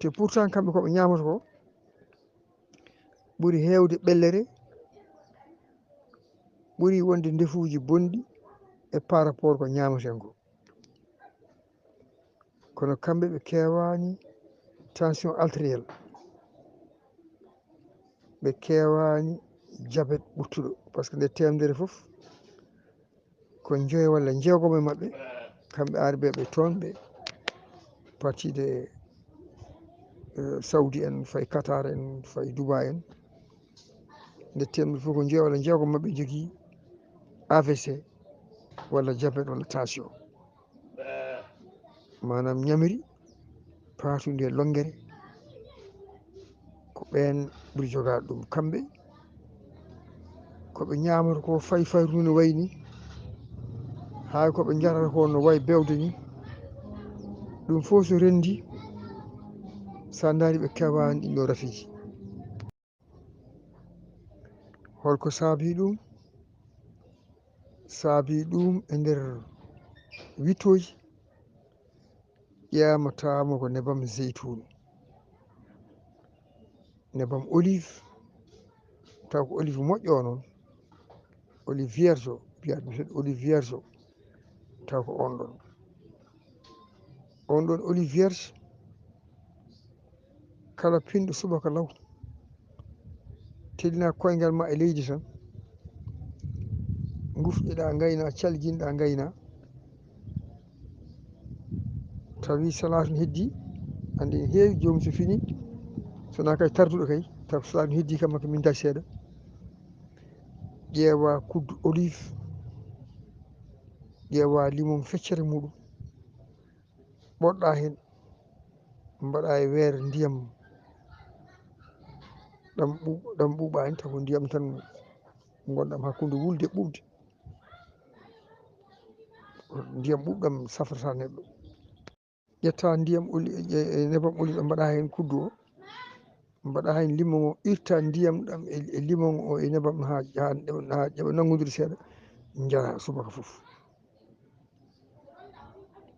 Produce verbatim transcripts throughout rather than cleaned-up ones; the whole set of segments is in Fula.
Te pourtant kamɓe ko ɓe ñaamata ko ɓuri heewde ɓellere, ɓuri wonde ndefuuji bonɗi e par rapport ko ñaamaten ko. Kono kamɓe ɓe keewaani tension artérielle, ɓe keewaani jabet ɓuttuɗo, parce que nde teemedere fof ko njoyo walla jeegom e maɓɓe, kamɓe ari ɓe ɓe toon ɓe partie de eh, Saudi en, fay Qatar en, fay Dubai en. Nde teemedere fof ko njoyo walla jeegom maɓɓe jogii A V C walla jabet walla tension. Maanaam ñamiri paatundi e lonngere, ko ɓeen ɓuri jogaade ɗum. Kamɓe ko ɓe ñaamata ko fay fayru no wayi ni, haa ko ɓe njarata ko no wayi bewde ni. Ɗum fof so renndi, so a ndaari ɓe keewaani ɗiin ɗoo rafiiji. Holko saabii ɗum? Saabii ɗum e nder wittooji ƴeewama tawa ko nebam zeytuun, nebam olive, taw ko olive moƴƴo o noon, olive vierge o, mbiyaat mi tan olive vierge o, taw ko on ɗon. On ɗon olive vierge, kala pinɗo subaka law, teddina koyngal ma e leydi tan, ngufƴeɗa ngayna, calginɗa ngayna, tawi salatu ne heddi, andi ne heewi, joomum so fini, sona kay tarduɗo kay, taw ko salatu ne heddi kam, ko min dañ seeɗa, ƴeewa kuddu olive, ƴeewa limon feccere muɗum, ɓoɗɗa heen, mbaɗa e weer ndiyam ɗam ɓu-, ɗam ɓuuɓa heen, taw ko ndiyam tan ngonɗam hakkunde wulde e ɓuuɓde. Ndiyam ɓuuɓɗam safrata neɗɗo. Ƴetta ndiyam oli-, e, e nebam oli ɗam mbaɗa heen kuddu o, mbaɗa heen limon o, irta ndiyam ɗam e, e limon o e nebam haa, haa, haa ƴeewa nanngodiri seeɗa, njara subaka fof.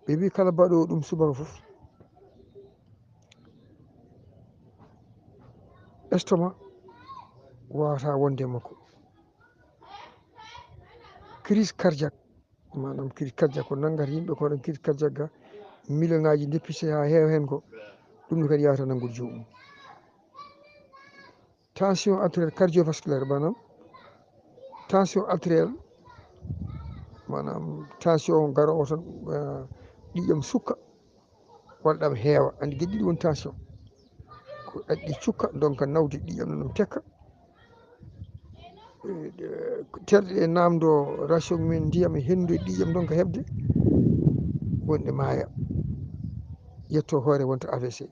Ɓe mbii kala baɗoowo ɗum subaka fof, estomac wawata wonde e makko. Crise cardiaque, maanaam crise cardiaque ko nanngata yimɓe, ko waɗan crise cardiaque ga, million ngaji dépisté haa heewa heen ko, ɗum ne kadi yawata nanngude joomum. Tension artérielle cardiovasculaire, maanaam tension artérielle, maanaam tension garoowo tan, eh, ɗiɗam sukka walla ɗam heewa. Andi geɗe ɗiɗi woni tension. Ko ɗaɗi ɗi cukka, donc nawde ɗiɗam ɗam tekka. Eh, terɗe ɗe namdo ration men ndiyam e henndu e ɗiɗam donc heɓde, wonde maaya. Yetto hoore wonta A V C.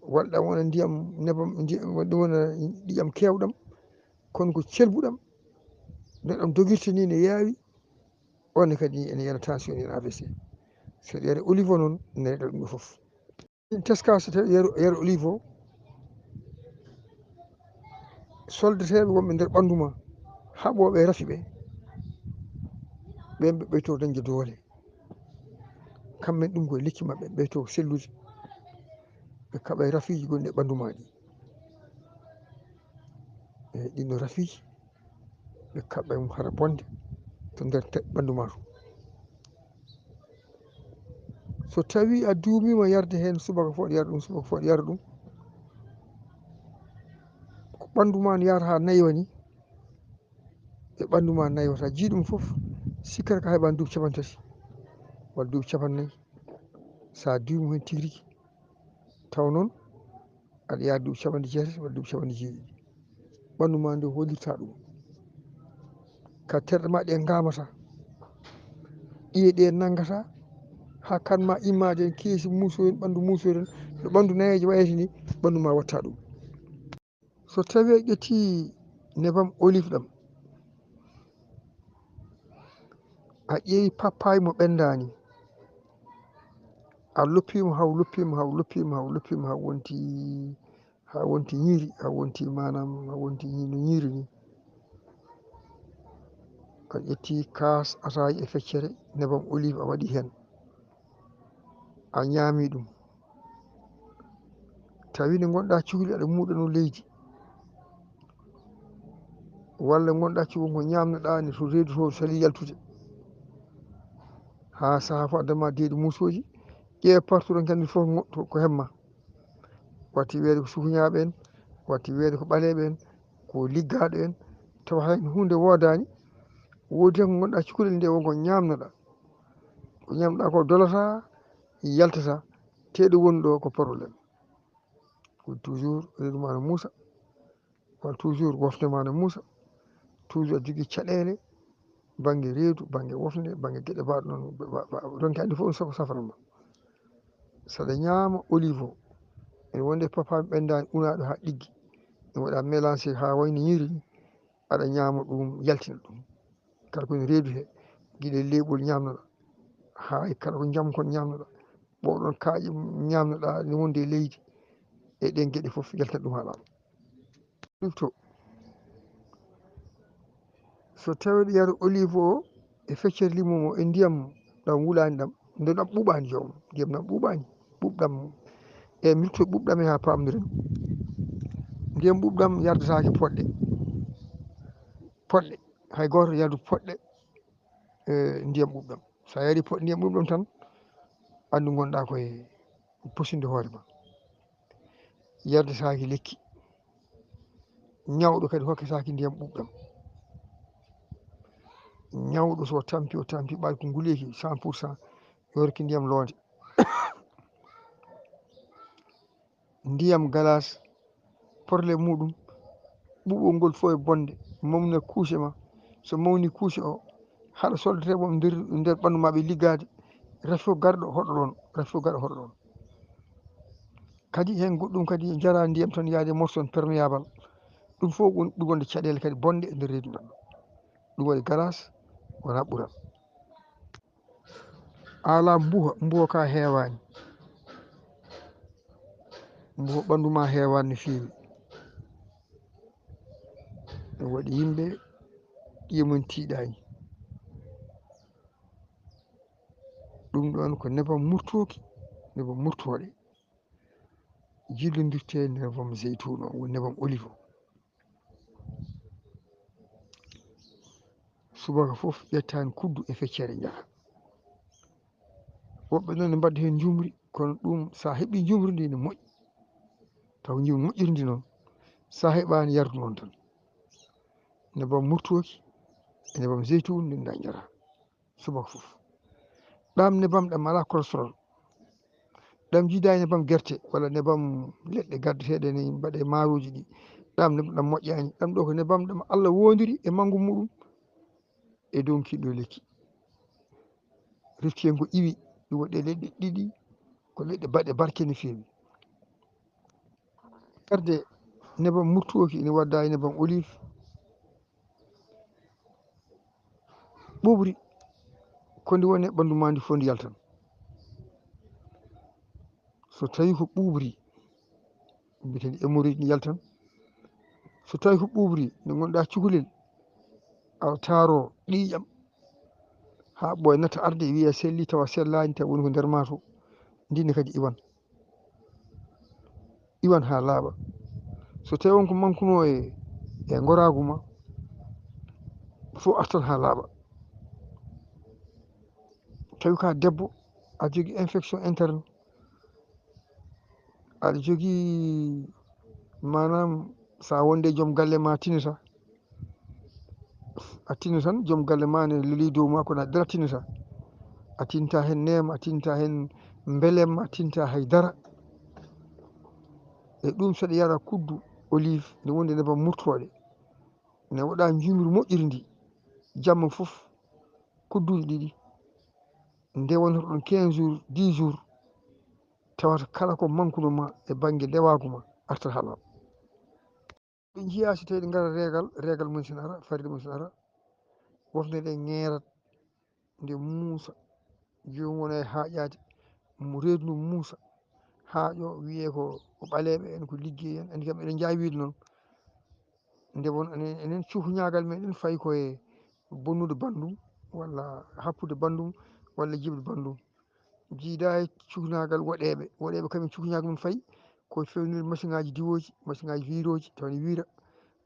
Walla ɗam wona ndiyam nebam, ndi-, ɗum wona ɗiɗam keewɗam, kono ko celbuɗam, no ɗam dogirta ni ne yaawi, on ne kadi ene yana tension, yana A V C. So ɗeere olive o noon, ne ɗum ɗo fof. Min teska so tawi yero, yero olive o, soldateeɓe wonɓe nder ɓanndu ma, haɓooɓe rafi ɓe, ɓen ɓe ɓeyto dañde doole. Kamɓe ɗum koye lekki maɓɓe, ɓeyto sellude. Ɓe kaɓa e rafiiji gonɗi e ɓanndu ma ɗi. E ɗin ɗo rafiiji, ɓe kaɓa e mum hara bonde to nder te-, ɓanndu ma to. So tawi a duumima yarde heen subaka fof, aɗa yara ɗum, subaka fof, aɗa yara ɗum, ko ɓanndu ma ne yahata haa naywa ni, e ɓanndu ma naywata, jii ɗum fof, sikkata ka heɓani duuɓi capanɗe tati walla duuɓi capanɗe nayi. So a duumima heen tigi rigi, taw noon aɗa yaha duuɓi capanɗe jeetati walla duuɓi capanɗe jeeɗiɗi. Ɓanndu ma ndu hollirta ɗum. Ka terɗe ma ɗe ngamata. Ɗiye ɗe nanngata, haa kan ma immaade en keesi muusoren, ɓanndu muusoren, no ɓanndu nayeejo wayata ni, ɓanndu ma watta ɗum. So tawi a ƴetti nebam olive ɗam, a ƴeewi papaye mo ɓendaani, a loppimo haw, loppimo haw, loppimo haw, loppimo haw wonti, haw wonti ñiiri, haw wonti maanaam, haw wonti ñi-, no ñiiri ni. A ƴetti kaas ataaye e feccere, nebam olive a waɗi heen. A ñaami ɗum. Tawi nde ngonɗa cukalel aɗa muuɗa no leydi, walla ngonɗa cukalel ko ñaamnoɗa ni to reedu to sali yaltude, haa sahaa fof addama deeɗi muusooji, ƴeewa partout ronki anndi fof ko hemma. Watti wiyeede ko sukuñaaɓe en, watti wiyeede ko ɓaleeɓe en, ko liggaaɗo en, tawa hay huunde woodaani. Woodi tan ko ngonɗa cukalel nde wonko ñaamnoɗa, ko ñaamnoɗa ko dolata, yaltata, te ɗo woni ɗo ko problème. Ko toujours reedu ma no muusa, walla toujours wofde ma no muusa, toujours aɗa jogii caɗeele bannge reedu, bannge wofde, bannge geɗe mbaɗe noon. Ronki anndi fof soko safran ma. Saɗa ñaama olive o, ene wonde papaami ɓenndaani unaaɗo haa ɗiggi, ene waɗa mélangé haa wayno ñiiri ni, aɗa ñaama ɗum, yaltina ɗum. Kala ko ene reedu he, gila leeɓol ñaamnoɗa, haa e kala ko njam kon ñaamnoɗa, ɓoɗon kaaƴe ñaamnoɗa ne wonde e leydi, e ɗen geɗe fof yaltina ɗum haa laaɓa. Ɗum to, so tawii aɗa yara olive o e feccere limon o e ndiyam ɗam wulaani ɗam, nde ɗam ɓuuɓaani joom, ndiyam ɗam ɓuuɓaani, ɓuuɓɗam, e milto ɓuuɓɗam e haa paamdiren. Ndiyam ɓuuɓɗam yardataake poɗɗe, poɗɗe, hay gooto yardu poɗɗe, e, ndiyam ɓuuɓɗam. So a yari poɗɗe ndiyam ɓuuɓɗam tan, anndu ngonɗa koye posinde hoore ma. Yardataake lekki. Ñawɗo kadi hokketaake ndiyam ɓuuɓɗam. Ñawɗo so tampi, o tampi ɓaade ko nguleeki cent pour cent, yorki ndiyam loonde. Ndiyam galaas, problème muɗum, ɓuuɓol ngol fof e bonde, mawna kuuse ma. So mawni kuuse o, haɗa soldate mo nder, nder ɓanndu ma ɓe liggaade, rafi fof garɗo hoɗo ɗoon, rafi fof garɗo hoɗo ɗoon. Kadi heen goɗɗum kadi jara ndiyam tan yaade morceau perméable. Ɗum fof woni ɓuri wonde caɗeele kadi bonɗe e nder reedu neɗɗo. Ɗum waɗi galaas wona ɓural. A alaa mbuha, mbuha ka heewaani. Mbuha ɓanndu ma heewaani no feewi. Ɗum waɗi yimɓe ƴiye mum tiiɗaani. Ɗum ɗoon ko nebam murtooki, nebam murtooɗe. Jillondirte nebam zeytuun o, woni nebam olive o. Subaka fof ƴettaani kuddu e feccere njaha. Woɓɓe noon ne mbaɗda heen njuumri, kono ɗum so a heɓii njuumri ndi ne moƴƴi. Taw njuumri moƴƴiri ndi noon, so a heɓaani yardu noon tan. Nebam murtooki e nebam zeytuun ndin nda njara. Subaka fof. Ɗam nebam ɗam alaa cholestérol. Ɗam jiidaani nebam gerte walla nebam leɗɗe gaddeteeɗe ni mbaɗe maaroji ɗi. Ɗam nebam ɗam moƴƴaani. Ɗam ɗo ko nebam ɗam Allah woondiri e manngu muɗum e dow kiɗɗo lekki. Refti heen ko iwi, ɗum waɗi leɗɗe ɗiɗi, ko leɗɗe baɗɗe barke no feewi. Yarde nebam murtooki ina wadda e nebam olive. Ɓuuɓri, ko ndi woni e ɓanndu ma ndi fof ndi yaltan. So tawii ko ɓuuɓri, mbiyeteeɗi hémorroïde ndi yaltan. So tawii ko ɓuuɓri, nde ngonɗa cukalel, aɗa taaro ƴiiƴam, haa ɓooya natta arde, wiya selli, tawa sellaani, tawa woni ko nder ma to, ndin ne kadi iwan. Iwan haa laaɓa. So tawii won ko mankunoo e, e ngoraagu ma, fof artan haa laaɓa. Tawi ka debbo, aɗa jogii infection interne, aɗa jogii, maanaam, so a wonde joom galle ma tinata, a tinna tan, joom galle ma ne leli dow ma, kono a dara tinata. A tinta heen neema, a tinta heen mbelemma, a tinta hay dara. E ɗum, saɗa yara kuddu olive, nde wonde nebam murtooɗe, ne waɗa njuumri moƴƴiri ndi, jamma fof, kudduuji ɗiɗi, nde wonata ɗon quinze jours, dix jours, tawata kala ko mankuno ma e bannge ndewaagu ma, artat haa laaɓa. Ɓe njiya so tawii ɗe ngara reegal, reegal mum sene ara, farde mum sene ara, wofde ɗe ŋeerat, nde muusa, joomum wona e haaƴaade, mo reedu ndu muusa, haaƴo, wiyee ko, ko ɓaleeɓe en, ko liggey en, anndi kam eɗen njaawi wiyde noon. Nde won enen, enen cukuñaagal meɗen fayi ko e bonnude banndum, walla happude banndum, walla jiɓde banndum. Jiidaa e cukuñaagal woɗeeɓe. Woɗeeɓe kam en cukuñaagal mum fayi ko fewnir machine ngaji diwoji, machine ngaji wiroji, taw ne wira,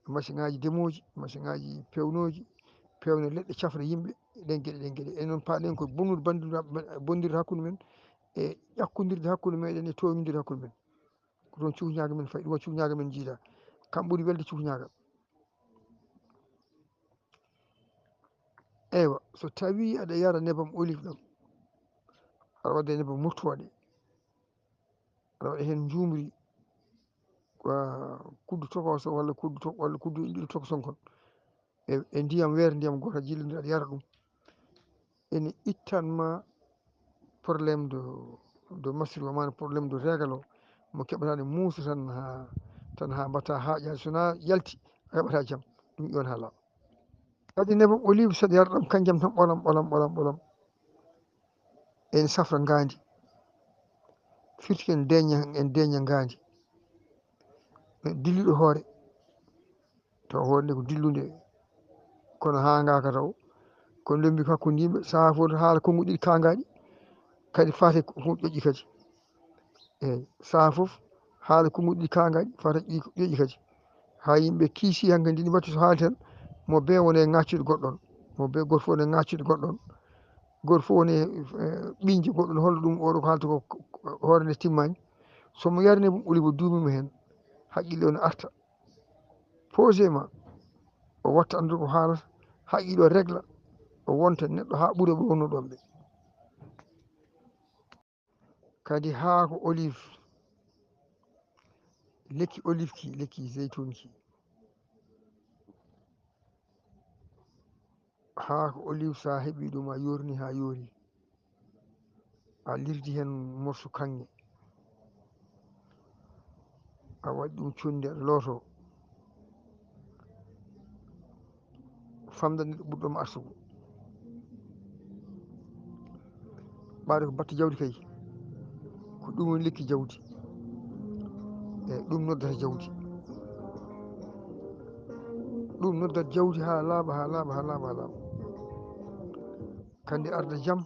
machine ngaji demoji, machine ngaji pewnooji, pewna leɗɗe, cafra yimɓe, ɗen geɗe, ɗen geɗe. E noon paaɗen ko bonnude bandira-, bondirde hakkunde men, e ƴakkondirde hakkunde meɗen, e tooñondirde hakkunde men. Ko ɗon cukñaaga men fayi, ɗum cukñaaga men jiida. Kam ɓuri welde cukñaaga. Eywa, so tawi aɗa yara nebam olive ɗam, aɗa waɗa nebam murtuwaɗe, aɗa waɗa heen njuumri, wa-, kuddu tokoso walla kuddu to-, walla kuddu ɗiɗi tokoson kon, e, e ndiyam, weer ndiyam gooto, jillondira, aɗa yara ɗum, ene ittan ma problème de, de menstruation, maanaam problème de règle o, mo keɓataani muusa tan haa, tan haa mbatta haa ƴaali. So na yalti, a heɓata jam. Ɗum ƴon haa laaɓa. Kadi nebam olive, saɗa yara ɗam kanjam tan ɓolam, ɓolam, ɓolam, ɓolam. En safra ngaandi. Firti en deeña, en deeña ngaandi. Dilluɗo hoore. Taw hoore nde ko dillunde, kono haangaaka taw. Kono ɗum mbi ko hakkunde yimɓe, sahaa fof haala konnguɗi ɗiɗi kaangaaɗi, kadi faate ko, ko ƴoƴƴi kadi. Eey, sahaa fof haala konnguɗi ɗiɗi kaangaaɗi, faate ƴoƴ-, ƴoƴƴi kadi. Haa yimɓe kiisi hankadi, ɗi mbaɗti so haali tan, mo bee woni e ŋaaccude goɗɗo on, mo bee gooto fof woni e ŋaaccude goɗɗo on, gooto fof woni e, eh, ɓiñde goɗɗo on, holno ɗum oɗo ko haalta ko, ko, ko hoore nde timmaani. So mo yarini ɗum, oli mo duumima heen, haqqille o ne arta. Posément, o watta anndude ko haalata, haqqille o regla, o wonta neɗɗo haa ɓura ɓe wonno ɗon ɓe. Kadi haako olive, lekki olive ki, lekki zeytun ki. Haako olive, so a heɓii ɗum, a yoorni haa yoori, a lirdi heen morso kaŋŋe, a waɗi ɗum conndi, aɗa looto, famɗa neɗɗo ɓurɗo ma arsugo. Ɓaade ko batte jawdi kay, ko ɗum woni lekki jawdi. Eey, ɗum noddata jawdi. Ɗum noddat jawdi haa laaɓa, haa laaɓa, haa laaɓa, haa laaɓa. Kandi arda jam,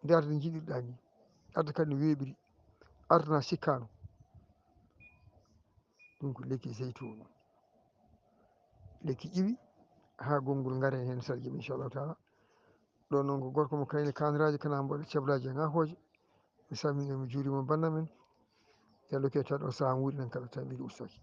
nde arda njiɗirɗa ni, arda kadi no weeɓiri, arda na sikkaano. Ɗum ko lekki zeytun. Lekki ƴiwi haa gonngol ngaren heen sarji, inchallahu taala. Ɗo noon ko gorko mo kayne kaaniraaji, kana mboɗo ceblaaji e ŋaakooje. Mi salmini, mi juurima, bannam en. Yalla ko e taɗo sahaa wuuri nan kala tawi mbiɗo ustaki.